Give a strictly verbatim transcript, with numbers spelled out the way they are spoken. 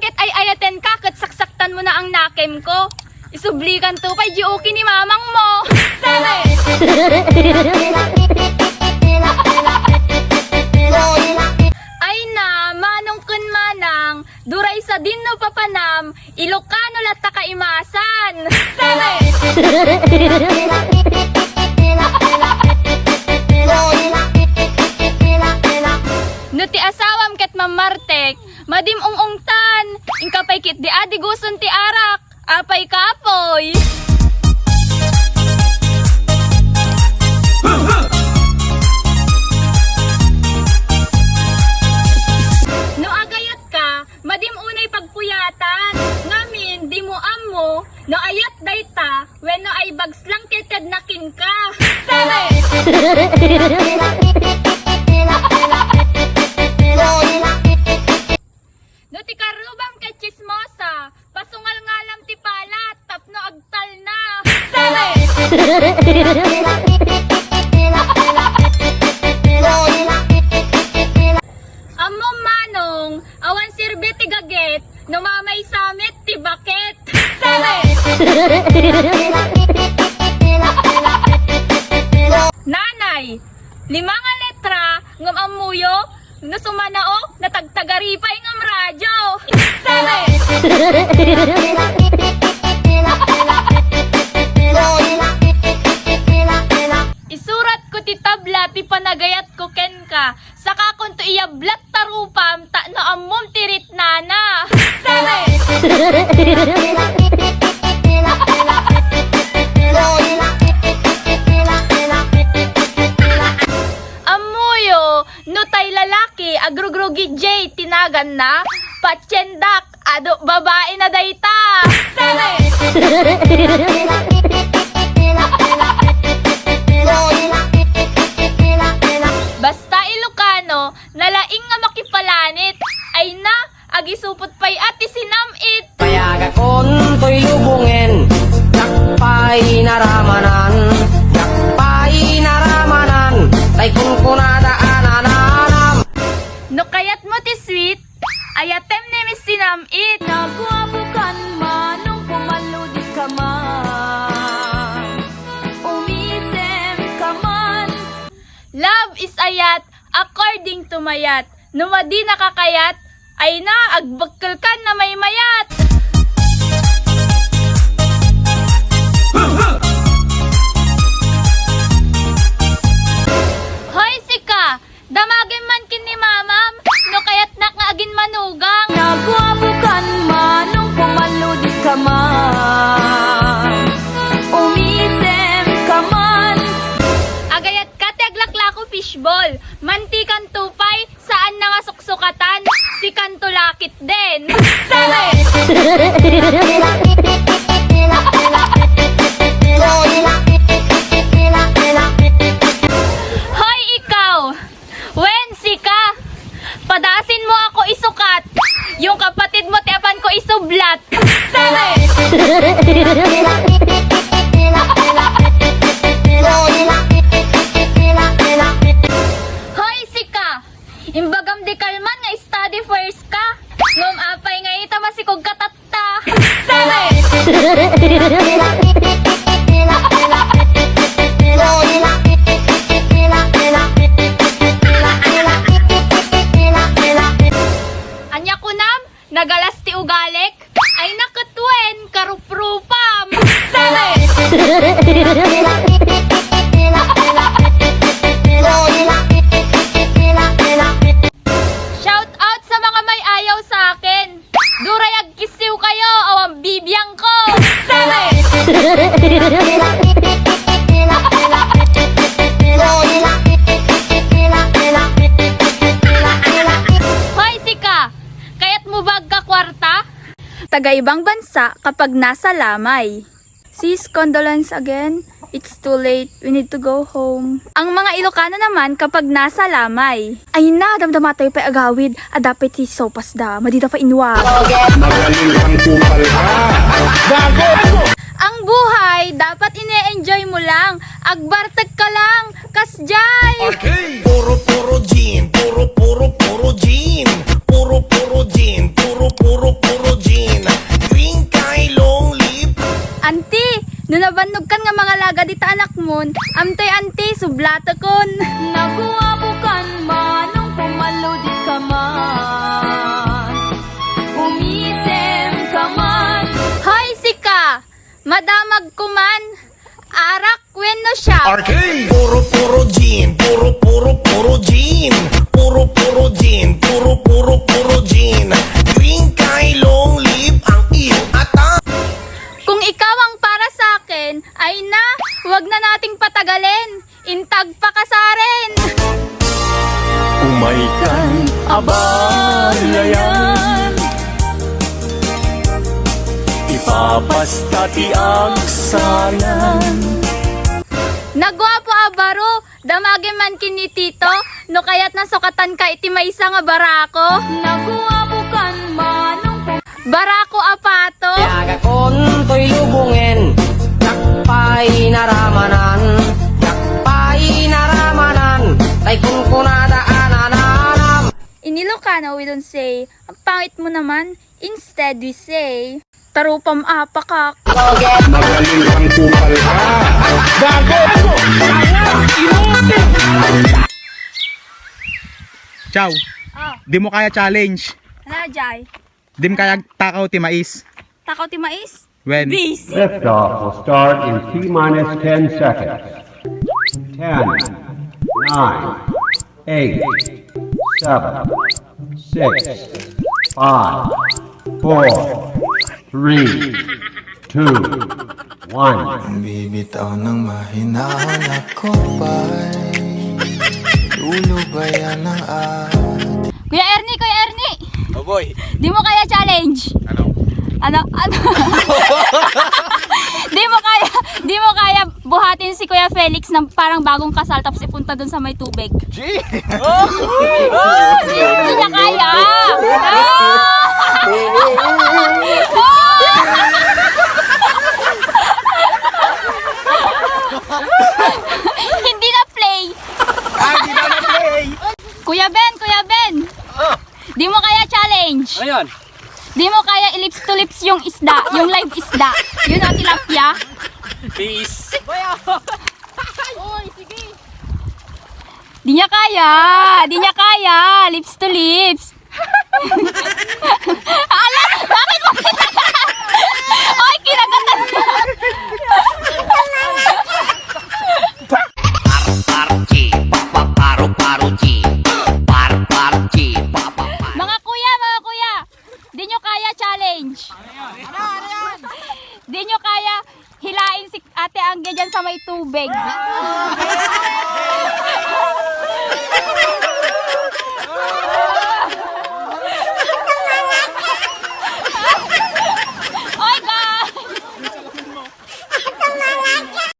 Ket ay-ayatenka ket saksaktan mo na ang nakem ko. Isublikan to pay di okay ni mamang mo. Ay na, manong ken manang, duray sadin no papanam, Ilokano latta kaimasan. No ti asawam ket mammartek, madim ung-ungtan, inka pay ketdi a diguson ti arak, apay kapoy. No agayat ka, madim unay pagpuyatan, ngamin, dimo ammo, no ayat dayta, wenno ay bags lang ket tedna kenka. No ti karrubam ket tsismosa, pasungalngalam ti palat, tapno agtalna. Ammom manong, awan serbi ti gaget, no mamaysa met ti baket. Nanay, lima nga letra, ngem ammoyo, no sumanaok, natagtagari pay ngem radyo. Isuratko ti tabla ti panagayatko kenka, sakakonto iyablat ta rupam, ta no ammom ti ritnana. Ammoyo, no tay lalaki, agrugrugi jay ti naganna, patiendak, adu babaina dayta. Basta Ilocano, nalaing nga makipalanit. Ay na, agisupot pay a ti sinam-it. Payagakon toy lubongen, diak pay naramanan, diak pay naramanan, tay kunkunada a nananam. No kayatmo ti sweet, ayatem ni Miss Sinam-it. Naguapo kan manong, pumaludi ka man, umisem ka man. Love is ayat according to mayat. No madi nakakayat, ay na, agbekkel kan na maymayat. Hoy, sika! Damagem man ken ni mamam, no kayatnak nga agin manugang. Naguapo kan manong, pumaludi ka man, umisem ka man. Agayat ka ti aglaklako fishball. Mantikan to pay, saan na nga suksukatan. Sikanto lakit den. Hoy, ikaw! Wen, sika! Padasin mo ako isukat. Yung kapatid mo, ti apan ko isublat. Hoy, sika! Imbagam di kalman nga study first ka. Ngem apay nga ita masikog ka tatta. Ania kunam? Nagalas ti ugalik? Ay, na ket wen, karuprupam. Shout out sa mga may ayaw sa akin. Duray agkissiw kayo, awan bibiang ko. Hoy, sika! Kayat mo ba agkakwarta? Taga ibang bansa kapag nasa lamay. Sis, condolence again. It's too late. We need to go home. Ang mga Ilocano naman kapag nasa lamay. Ay na, damdama tayo pa'y agawid. Adda pay ti sopas da. Madida pa inwa. Magaling kang kupal ka. Gago! Ang buhay, dapat ine-enjoy mo lang. Agbartek ka lang. Kasjay! Puro, puro gin, puro, puro, puro gin. Puro, puro gin, puro, puro, puro Agadi ta anakmon, amtay anti, sublatekon. Naguapo kan manong pumaludi ka man. Umisem ka man. Hoy, sika! Madamag ko man. Arak wenno siya. Puro puro gin, puro puro puro gin. Puro puro gin, puro puro puro gin. Green kay long live ang iyong ata. Kung ikaw ang para sa akin, ay na, wag na nating patagalin. Intag pakasaren. Umaykan abalayan. Ipapasta ti agsalan. Naguapo a baro, damagem man ken ni Tito, no kayatna sukatanka iti maysa nga barako. Naguapo kan manong Barako a pato. Yagakon toy lubongen, diak pay naramanan, diak pay naramanan, tay kunkunada a nananam. In Ilocano, we don't say, "Ang pangit mo naman." Instead, we say, "Tarupam apakak." Magaling kang kupal ka. Gago! Chow, Ah, di mo kaya challenge. Ano, Jai? Di mo kaya takaw ti mais. Takaw ti mais? When? Basic. Liftoff will start in T minus ten seconds. Ten, nine, eight, seven, six, five, four, three, two, one. Ang bibitaw ng mahinahon ako pa'y lulubayan ng ating Kuya Ernie, Kuya Ernie! Oh, boy. Di mo kaya challenge? Ano? Ano? Ano? Di mo kaya, di mo kaya buhatin si Kuya Felix ng parang bagong kasal tapos ipunta dun sa may tubig? G! Oh! Oh! Di niya kaya! Ah! Hindi na play! Ah, di na na-play! Kuya Ben, Kuya Ben! Ah! Di mo kaya challenge? Ano yun? Di mo kaya i-lips to lips yung isda, yung live isda? Yun ang tilapia? Peace! Uy, sige! Di niya kaya! Di niya kaya! Lips to lips! Ala! Bakit mo kinagatan? Oy, kinagatan niya! Par, par, chi, pa, pa, paro, paro, chi. Par, par, chi, pa, pa, paro. Mga kuya, mga kuya, di nyo kaya challenge? Di nyo kaya hilain si Ate Angge dyan sa may tubig?